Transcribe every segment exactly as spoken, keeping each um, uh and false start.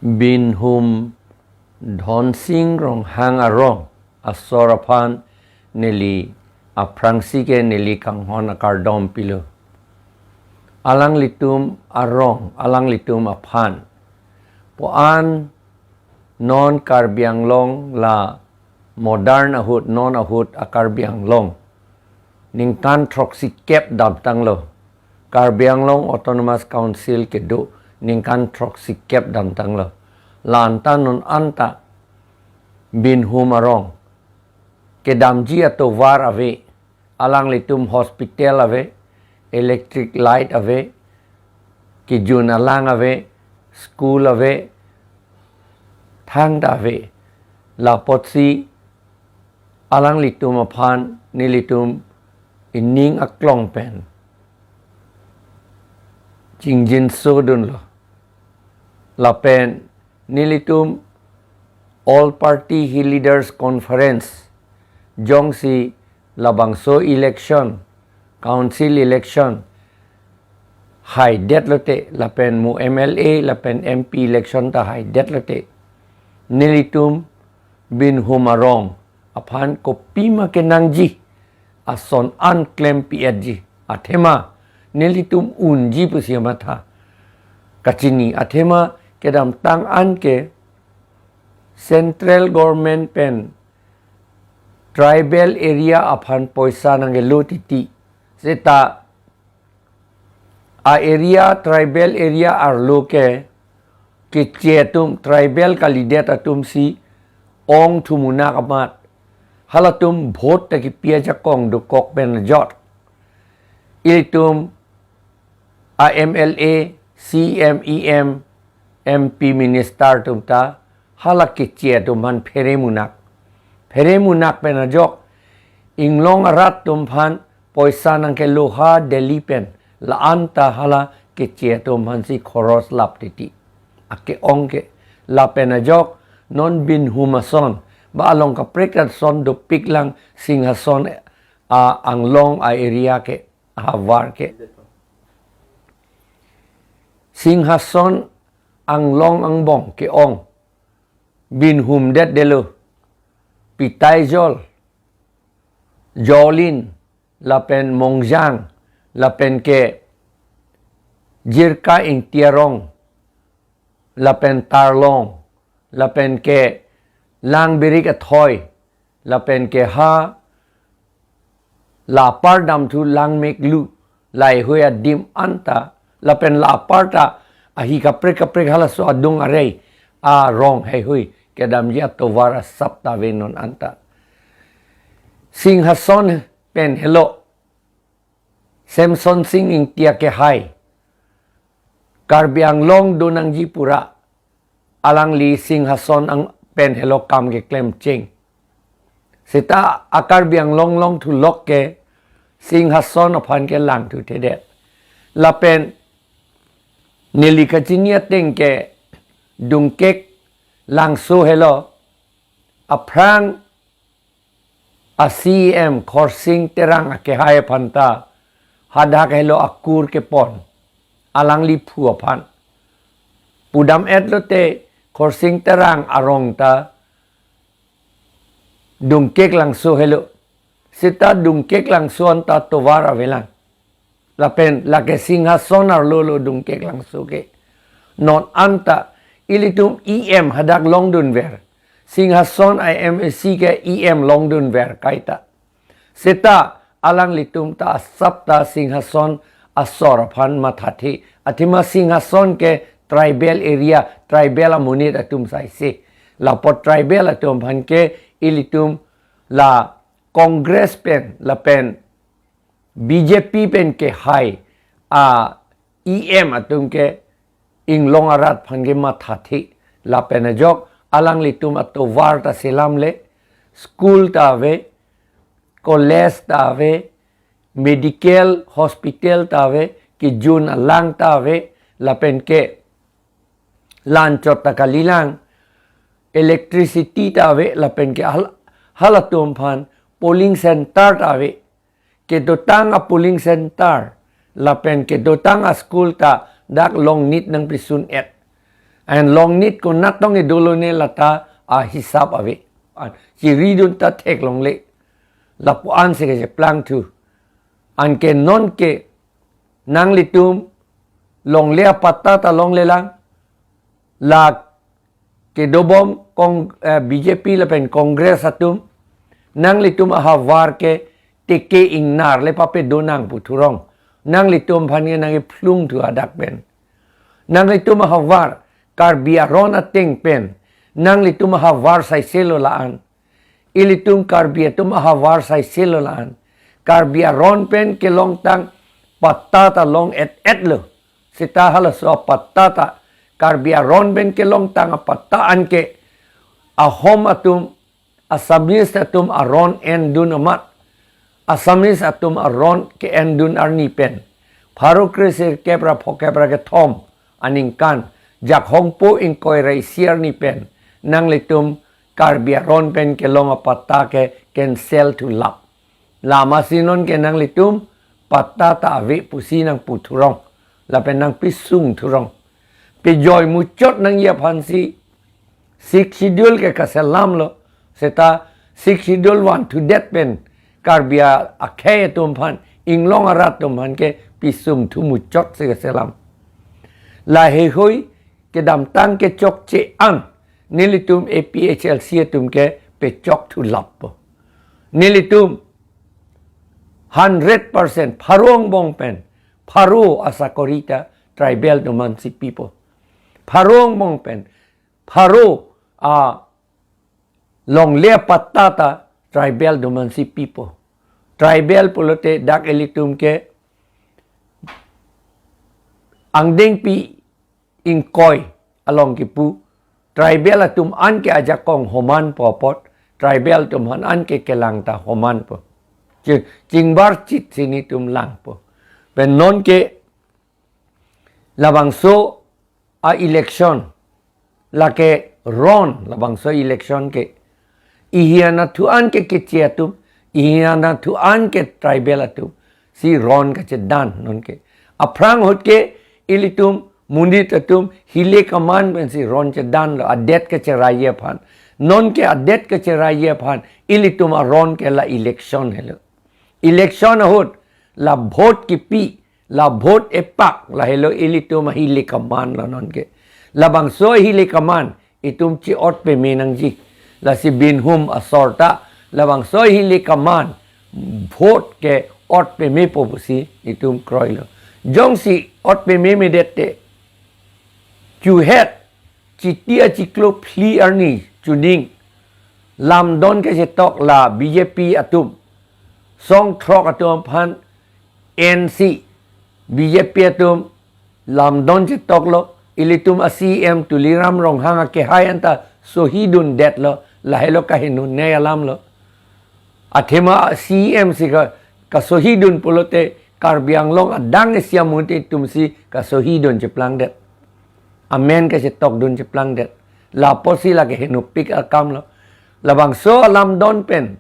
Binhum Dhonsing Ronghang arong asor aphan neli aphrangsi ke neli kanghon akardom pilo. Alanglitum arong, alanglitum aphan. Puan non Karbi Anglong la modern ahut, non ahut a Karbi Anglong ningkan throksi kep damtanglo. Karbi Anglong Autonomous Council kedo ningkan throksi kep damtanglo. La anta non anta Binhum arong kedamji atovar ave, alanglitum hospital ave, electric light ave, kejun alang ave, school ave, thangta ave. Lapotsi alanglitum aphan nelitum ining aklong pen chingjinso dunlo. Lapen nelitum All Party Hill Leaders Conference jongsi labangso election, council election haidet lote, lapen mo M L A lapen M P election ta haidet lote, nelitum Binhum arong aphan kopima kenangji ason an klem pi-etji, athema nelitum unji pusi amatha kachini, athema kedamtang an ke central government pen tribal area aphan poisa nangkelo titi. Seta a area, tribal area arlo ke keche atum, tribal kalidet atumsi ong thumunak amat halatum vote ta kipi ajakong dokok pen ajok ilitum a M L A, C M, E M, M P, minister atum ta hala keche atum aphan phere munak. Phere munak pen ajok inglong arat atum aphan poisa nangkelo ha Delhi pen, la anta hala keche atum aphansi khoros lap titi. Ake-ong ke lapen ajok non Binhum ason ba along kaprek ason dopik lang Singhason a anglong a area ke, ahavar ke. Singhason anglong angbong ke-ong Binhum detdetlo, Pitaijol, Jolin, lapen Mongjang, lapen ke Jirka Ingti arong, lapen Tarlong, lapen ke Langbirik athoi, lapen ke ha la apar damthu Langmeklu, laheihui adim anta, lapen la apar ta ahi kaprek kaprek halaso adung arei arong heihui kedamji atovar asap ta ave non anta. Singhason pen helo Semson Sing Ingti akehai Karbi Anglong do nangji pura alangli Singhason ang pen helo kam keklem cheng. Seta a Karbi Anglong longthu lok ke Singhason aphan ke langthu thedet. Lapen neli kachini ateng ke Dungkek Langso helo, aphrang a C E M Khorsing Terang akehai aphan ta hadak helo akur kepon, alangli phu aphan. Pudam-et lote Khorsing Terang arong ta Dungkek Langso helo. Seta Dungkek Langso anta tovar avelang. Lapen lake Singhason arlo lo Dungkek Langso ke. Non anta ilitum E M hadak longdunver. Singhason I M A C ke E M longdunver kaita. Seta alanglitum ta asap ta Singhason asor aphan mathathe. Athema Singhason ke tribal area, tribal amonit atum saise. Lapu tribal atum aphan ke ilitum la Congress pen lapen B J P pen kehai a E M atum ke inglong arat aphan ke mathathe. Lapen ajok alanglitum atovar ta selamle, school ta ave, college ta ave, medical hospital ta ave, kejun alang ta ave, lapen ke la-anchot ta kalilang, electricity ta ave, lapen ke hal-, halatum aphan polling center ta ave. Kedotang a polling center lapen kedotang a school ta dak longnit nangpisun-et. An longnit konat tong dolo ne lata ahisap ave. An chiridun ta theklongle. Lapu-an si kacheplang thu. Anke nonke nanglitum longle apatta ta longlelang. La kedobom kong, eh, B J P lapen Congress atum, nanglitum ahavar ke teke ingnar le pape donang pu thurong. Nanglitum aphan ke nangkephlung thu adak pen. Nanglitum ahavar Karbi aron ateng pen. Nanglitum ahavar saiselo la-an. Ilitum Karbi atum ahavar saiselo la-an. Karbi aron pen kelongtang patta ta long-et-et lo. Seta halaso apatta ta Karbi aron pen kelongtang apatta anke Ahom atum, Assamese atum aron endun amat, Assamese atum aron ke-endun arni pen pharo kre sirkep ra phokep ra kethom aningkan Jakhong po ingkoi ra isi arni pen nanglitum Karbi aron pen kelong apatta ke cancel thu lap. Lamasi nonke nanglitum patta ta ave pusi nangpu thurong. Lapen nangpisung thurong. Pejoi muchot nangji aphansi Sixth Schedule ke kaselam lo. Seta Sixth Schedule vanthudet pen Karbi a-, akhei atum aphan, inglong arat atum aphan ke pisung thu muchot si kaselam. Laheihui kedamtang kechokche an nelitum A P H L C atum ke pechok thu lappo. Nelitum hundred percent pharo angbong pen pharo asakori ta tribal atum aphansi pipo. Pharo angbong pen pharo alongle apatta ta tribal atum aphansi pipo. Tribal pulote dak ilitum ke angdengpi ingkoi along kipu, tribal atum an ke ajakong homanpo apot, tribal atum aphan an ke kelang ta homanpo. Chi-, chingbarchit si netum langpo. Pen nonke labangso a-election, lake ron labangso election ke. Ihi anatthu an ke keche atum, ihi anatthu an ke tribal atum si ron kachedan nonke. Aphrang ahut ke ilitum mondit atum hile kaman pensi ron chedanlo, adet kacheraiye aphan. Nonke adet kacheraiye aphan ilitum aron ke la election helo. Election ahut la vote kipi, la vote epak, lahelo ilitum ahile kaman lo nonke. Labangso ahile kaman itum chi-ot peme nangji. Lasi binhum asor ta labangso ahile kaman vote ke-ot pemepo pusi itum kroilo. Jongsi ot pememedet te, chuhet Chiti achiklo phli arni chuning lamdon kachetok la B J P atum, song throk atum aphan N C B J P atum lamdon chetoklo, ilitum a-C E M Tuliram Ronghang akehai anta sohidundetlo, lahelo kahenune alamlo. Athema C E M si ka, kasohidun pulote Karbi Anglong adang isi amonit atumsi kasohidun cheplangdet. Amen kachetokdun cheplangdet. Lapusi lake henopik akamlo. Labangso alamdon pen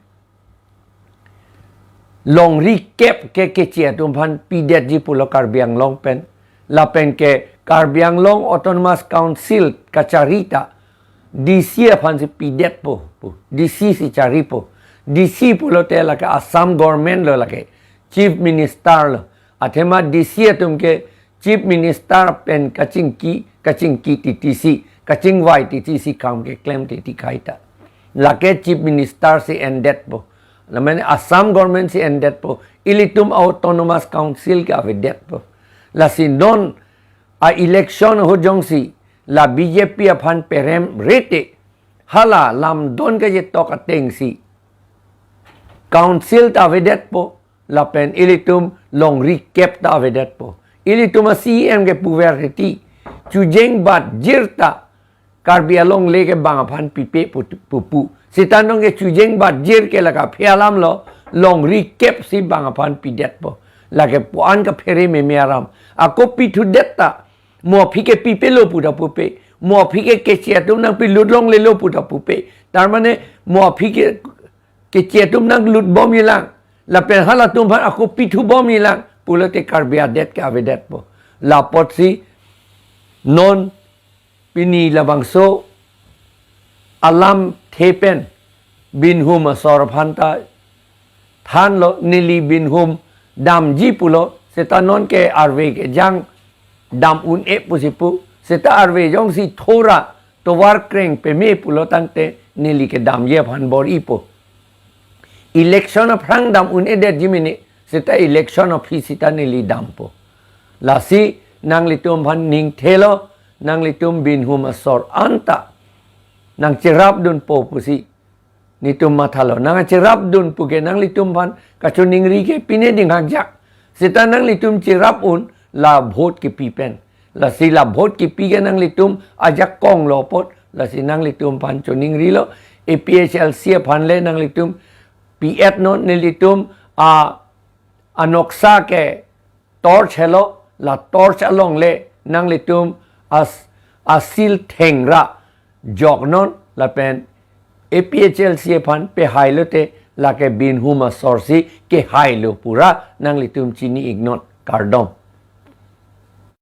longri kep ke keche atum aphan pidetji pulo Karbi Anglong pen. Lapen ke Karbi Anglong Autonomous Council kachari ta D C aphansi pidetpo pu. D C si charipo. D C pulote lake Assam government lo lake. Chief Minister lo. Athema D C atum ke Chief Minister pen kachingki, kachingki titisi, kachingvai titisi kam keklem titi kaita. Lake Chief Minister si endetpo. Namanya Assam government si endetpo. Ilitum Autonomous Council ke avedetpo. Lasi non a-election ahut jongsi la B J P aphan perem rete, hala lamdon kachetok atengsi Council ta avedetpo, lapen ilitum longri kep ta avedetpo. Ilitum a-C E M ke puver heti, chujeng bat jir ta Karbi alongle ke bang aphan pipe pu, pu, pu. Sita nonke chujeng bat jir ke lake aphi alamlo, longri kep si bang aphan pidetpo. Lake puan kaphere meme aram. Ako pithudet ta, mo aphi ke pipelo pu ta pupe. Mo aphi ke keche atum nangpilut longlelo pu ta pupe. Tar mane mo aphi ke keche atum nanglut bomjilang. Lapen halatum aphan ako pithu bomjilang. Pulote Karbi adet ke avedetpo. Lapotsi non Pini labangso alamthe pen Binhum asor aphan ta thanlo, neli Binhum damji pulo, seta non ke arve kejang dam un-e pusi pu, seta arve jongsi thora tovar kreng peme pulo tangte neli kedamji aphan bor-ipo. Election aphrang dam un-edetji mene, seta election aphi seta neli dampo. Lasi nanglitum aphan ningthelo, nanglitum Binhum asor anta nangcherapdunpo pusi netum mathalo. Nangcherapdun pu ke nanglitum aphan kachoningri ke pine dinghakjak. Seta nanglitum cherap un la vote kepi pen. Lasi la vote kepi ke nanglitum ajakong lo apot. Lasi nanglitum aphan choningrilo, A P H L C aphan le nanglitum pi-etnon, nelitum a anoksa ke torch helo, la torch along le nanglitum as asil thengra joknon lapen A P H L C aphan pehailo te lake Binhum asor si kehailo pura nanglitum chini-iknon, kardom.